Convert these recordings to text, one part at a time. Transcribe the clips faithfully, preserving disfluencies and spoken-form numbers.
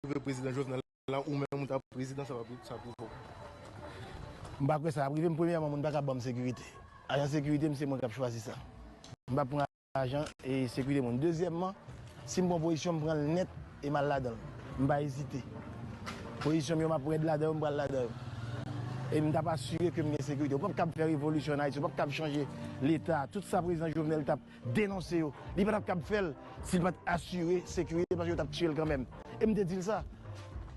rive prezidan Jovenel la, ou menm ou ta prezidan, sa p ap, sa p ap rive w. M pa kwè sa ap rive m. Premyèman, moun pa ka ban m sekirite. Ajan sekirite m, se mwen k ap chwazi sa. M p ap pran ajan e sekirite moun. Dezyèmman, si m pran pozisyon, m pran l nèt e m al ladan l. M pa ezite. Pozisyon m yo, m ap rèd ladan yo, m pral ladan yo. E m t ap asire ke m gen sekirite. Ou p ap kab fè revolisyon ann Ayiti, ou p ap kab chanje Leta. Tout sa prezidan Jovenel t ap denonse yo, li pa t ap kab fè l si l pa t asire sekirite, paske yo t ap tiye l kanmenm. E m te di l sa.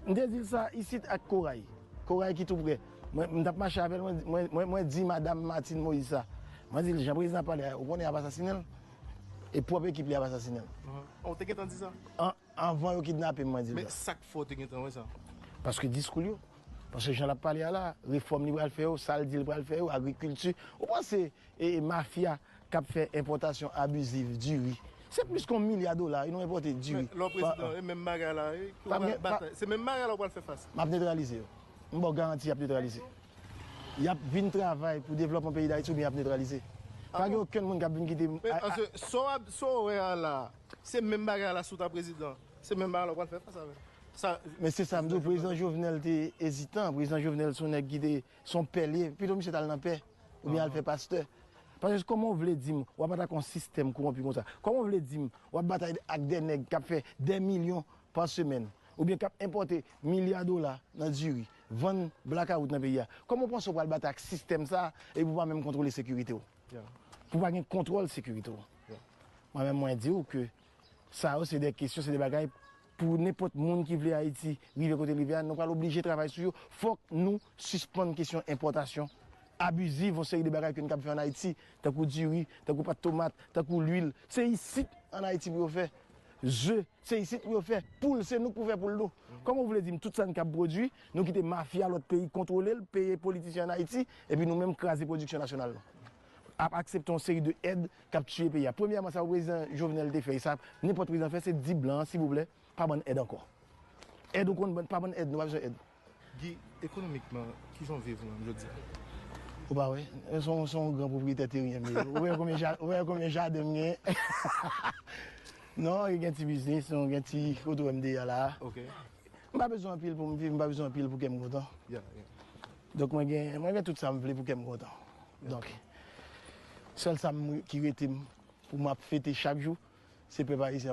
M te di l sa isit ak Koray. Koray ki tou prè. Mwen, m t ap mache avè l, mwen, mwen, mwen, mwen di madanm Martine Moïse sa. Mwen di l, jan prezidan ap pale a, ou konnen y ap asasinen l. E pwòp ekip li ap asasinen l. Ou te gentan di sa? An, anvan yo kidnape m, mwen di l Men sa. Sa k fè w te gentan wè sa? Paske diskou l yo. Paske jan l ap pale a la, refòm li pral fè yo, sa l di l pral fè yo, agrikilti. Ou panse e, e mafya k ap fè enpòtasyon abiziv diri? Se plis ke yon milya dola wi nou enpòte diri. Men lè w prezidan, e menm bagay la, e, ou pral batay. Se menm bagay la ou pral fè fas. M ap netralize yo. M ba w garanti y ap netralize. Y ap vin travay pou devlòpman peyi Dayiti oubyen y ap netralize. Pa gen okenn moun k ap vin kite m. Men anse, sa w ap, sa w wè a la, se menm bagay la si w ta prezidan. Se menm bagay la w pral fè fas avè l. Sa, Men se sa m di w, prezidan Jovenel te ezitan. Prezidan Jovenel se yon nèg ki te, se yon pè l ye. Pito misye t al nan pè oubyen al fè pastè. Paske kòman w vle di m w ap atake yon sistèm kowonpi konsa? Kòman w vle di m w ap batay ak de nèg k ap fè de milyon pa semèn oubyen k ap enpòte milya dola nan diri, vann blakawout nan peyi a? Kòman w panse w pral batay ak sistèm sa a epi w pa menm kontwole sekirite w? Pou w pa gen kontwòl sekirite w? Mwen menm mwen di w ke sa yo se de kesyon, se de bagay pou nenpòt moun ki vle Ayiti rive kote l rive a, nou pral oblije travay sou yo. Fòk nou sispann kesyon enpòtasyon abiziv, yon seri de bagay ke n kab fè ann Ayiti, tankou diri, tankou pat tomat, tankou lwil. Se isit ann Ayiti pou yo fè ze, se isit pou yo fè poul, se nou k pou fè poul nou. Kòman w vle di m tout sa n kab pwodui, nou kite mafya lòt peyi kontwole l, peye politisyen ann Ayiti, epi nou menm kraze pwodiksyon nasyonal nou? Ap aksepte yon seri de èd k ap tiye peyi a. Premyèman, sa prezidan Jovenel te fè, e sa nenpòt prezidan fè, se di blan an, silvouplè, pa ban n èd ankò. Èd ou konn ban, pa ban n èd, nou pa bezwen èd. Guy, ekonomikman, kijan w viv ou menm jodi a? Ou pa wè, se yon, se yon gran pwopriyetè teryen m ye. Ou wè konbyen ja-, ou wè konbyen jaden m gen? Non, gen ti biznis, non, gen ti kote w wè m deyò la. M pa bezwen anpil pou m viv, m pa bezwen anpil pou kè m kontan. Donk mwen gen, mwen gen tout sa m vle pou kè m kontan. Donk, sèl sa m, ki rete m pou m ap fete chak jou, se pèp ayisyen.